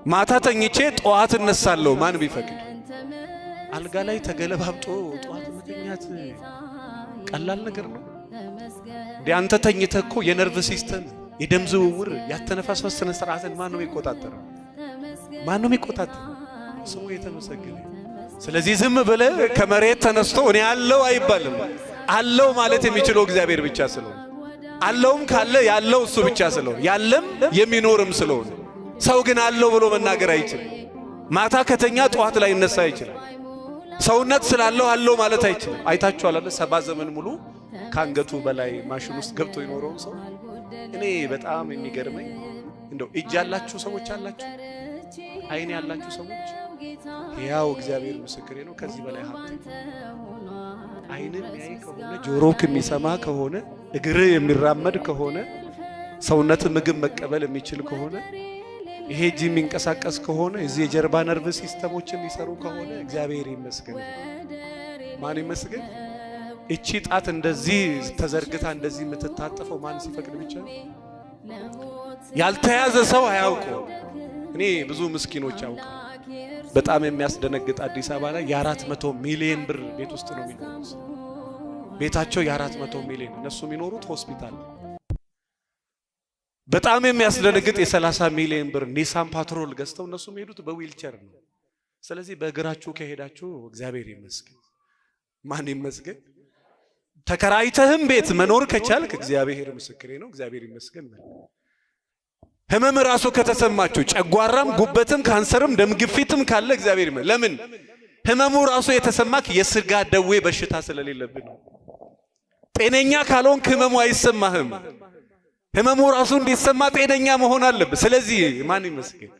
ማታ ተኝቼ ጠዋት እነሳለሁ ማን ቢፈቅድ? አልጋ ላይ ተገለባብጦ ጠዋት መተኛት ቀላል ነገር ነው? እንዴ አንተ ተኝተህ እኮ የነርቭ system፣ የደም ዝውውር፣ ያተነፋፈስ ስነ ስርዓትን ማን ነው የሚቆጣጠረው? ማን ነው የሚቆጣጠረው? ስሙ የተመሰገነ። ስለዚህ ዝም ብለህ ከመሬት ተነስቶ እኔ አለው አይባልም። አለው ማለት የሚችለው እግዚአብሔር ብቻ ስለሆነ፣ አለውም ካለ ያለው እሱ ብቻ ስለሆነ፣ ያለም የሚኖርም ስለሆነ፣ ሰው ግን አለው ብሎ መናገር አይችልም። ማታ ከተኛ ጠዋት ላይ ይነሳ አይችልም። ሰውነት ስላለው አለው ማለት አይችልም። አይታችኋል አይደል? 70 ዘመን ሙሉ ከአንገቱ በላይ ማሽን ውስጥ ገብቶ የኖረውን ሰው። እኔ በጣም የሚገርመኝ እንደው እጅ ያላችሁ ሰዎች አላችሁ፣ አይን ያላችሁ ሰዎች፣ ያው እግዚአብሔር ምስክሬ ነው። ከዚህ በላይ ሀብት አይን የሚያይ ከሆነ፣ ጆሮክ የሚሰማ ከሆነ፣ እግር የሚራመድ ከሆነ፣ ሰውነት ምግብ መቀበል የሚችል ከሆነ፣ ይሄ እጅ የሚንቀሳቀስ ከሆነ፣ እዚህ የጀርባ ነርቭ system ኦች የሚሰሩ ከሆነ እግዚአብሔር ይመስገን። ማን ይመስገን? እቺ ጣት እንደዚህ ተዘርግታ እንደዚህ የምትታጠፈው ማን ሲፈቅድ ብቻ ነው? ያልተያዘ ሰው አያውቀው። እኔ ብዙ ምስኪኖች አውቃለሁ። በጣም የሚያስደነግጥ አዲስ አበባ ላይ የ400 ሚሊዮን ብር ቤት ውስጥ ነው የሚኖሩት። ቤታቸው የ400 ሚሊዮን፣ እነሱ የሚኖሩት ሆስፒታል። በጣም የሚያስደነግጥ የ30 ሚሊዮን ብር ኒሳን ፓትሮል ገዝተው እነሱ የሚሄዱት በዊልቸር ነው። ስለዚህ በእግራችሁ ከሄዳችሁ እግዚአብሔር ይመስገን። ማን ይመስገን? ተከራይተህም ቤት መኖር ከቻልክ እግዚአብሔር ምስክሬ ነው፣ እግዚአብሔር ይመስገን። ህመም ራሱ ከተሰማችሁ ጨጓራም፣ ጉበትም፣ ካንሰርም፣ ደም ግፊትም ካለ እግዚአብሔር ይመስገን። ለምን? ህመሙ ራሱ የተሰማክ የስጋ ደዌ በሽታ ስለሌለብን ነው። ጤነኛ ካልሆንክ ህመሙ አይሰማህም። ህመሙ ራሱ እንዲሰማ ጤነኛ መሆን አለብህ። ስለዚህ ማን ይመስገን?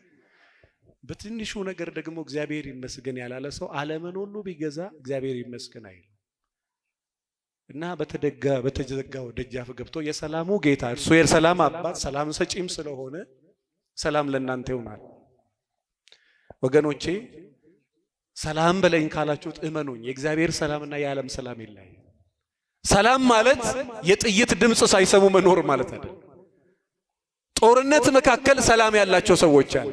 በትንሹ ነገር ደግሞ እግዚአብሔር ይመስገን ያላለ ሰው ዓለምን ሁሉ ቢገዛ እግዚአብሔር ይመስገን አይልም። እና በተዘጋው ደጃፍ ገብቶ የሰላሙ ጌታ እርሱ የሰላም አባት ሰላም ሰጪም ስለሆነ ሰላም ለእናንተ ይሆናል። ወገኖቼ ሰላም በለኝ ካላችሁት እመኑኝ የእግዚአብሔር ሰላምና የዓለም ሰላም ይለያል። ሰላም ማለት የጥይት ድምፅ ሳይሰሙ መኖር ማለት አይደለም። ጦርነት መካከል ሰላም ያላቸው ሰዎች አሉ።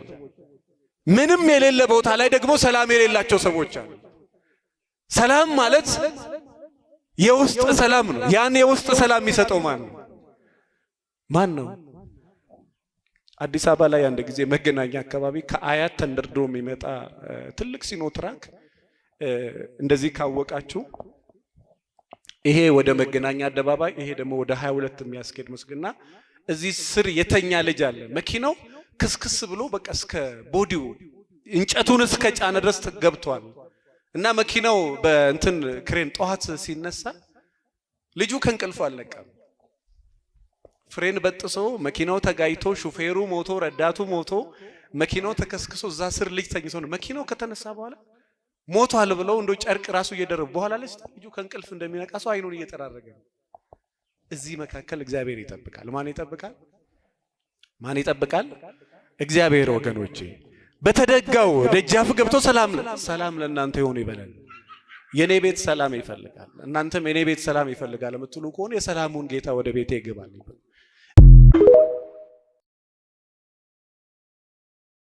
ምንም የሌለ ቦታ ላይ ደግሞ ሰላም የሌላቸው ሰዎች አሉ። ሰላም ማለት የውስጥ ሰላም ነው። ያን የውስጥ ሰላም የሚሰጠው ማን ነው? ማን ነው? አዲስ አበባ ላይ አንድ ጊዜ መገናኛ አካባቢ ከአያት ተንደርድሮ የሚመጣ ትልቅ ሲኖትራክ እንደዚህ ካወቃችሁ ይሄ ወደ መገናኛ አደባባይ፣ ይሄ ደግሞ ወደ 22 የሚያስኬድ መስግና እዚህ ስር የተኛ ልጅ አለ። መኪናው ክስክስ ብሎ በቃ እስከ body ው እንጨቱን እስከ ጫነ ድረስ ገብቷል። እና መኪናው በእንትን ክሬን ጠዋት ሲነሳ ልጁ ከእንቅልፉ አልነቃም። ፍሬን በጥሶ መኪናው ተጋይቶ ሹፌሩ ሞቶ ረዳቱ ሞቶ መኪናው ተከስክሶ እዛ ስር ልጅ ተኝቶ ነው። መኪናው ከተነሳ በኋላ ሞቷል ብለው እንደው ጨርቅ ራሱ እየደረቡ በኋላ ልጁ ከእንቅልፍ እንደሚነቃ ሰው አይኑን እየጠራረገ ነው። እዚህ መካከል እግዚአብሔር ይጠብቃል። ማን ይጠብቃል? ማን ይጠብቃል? እግዚአብሔር። ወገኖቼ በተደጋው ደጃፍ ገብቶ ሰላም ሰላም ለእናንተ ይሁን ይበላል። የኔ ቤት ሰላም ይፈልጋል፣ እናንተም የኔ ቤት ሰላም ይፈልጋል የምትሉ ከሆነ የሰላሙን ጌታ ወደ ቤቴ ይገባል።